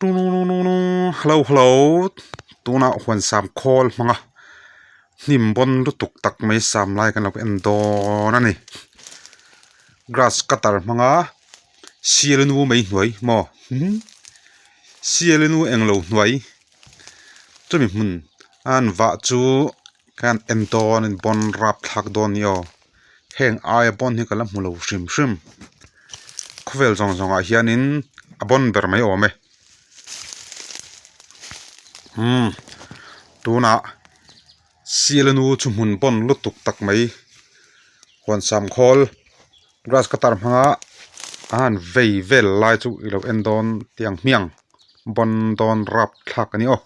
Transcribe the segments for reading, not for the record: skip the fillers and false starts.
Hello hello tunah huan sam khawl hmang a hnim bawn lutuk tak mai sam lai kan lo en dawn a ni grass cutter hmanga sialnu mai hnuai maw sialnu englo hnuai chumi hmun a an vah chu khan en dawn a bawn rapthlak dawn a ni aw. Heng aia bawn hi ka la hmu lo hrim hrim khawvel zawng zawng ah hianin a bawn ber mai awm e umm tunah sialanu chu hmun bawn lutuk tak mai huan sam khawl grass cutter hmanga a han vei vel lai chu i lo en dawn tih ang hmiang bawn dawn rapthlak a ni aw.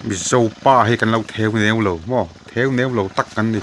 Mizo pa hi kan lo theu neu lo maw theu neu lo tak kan ni.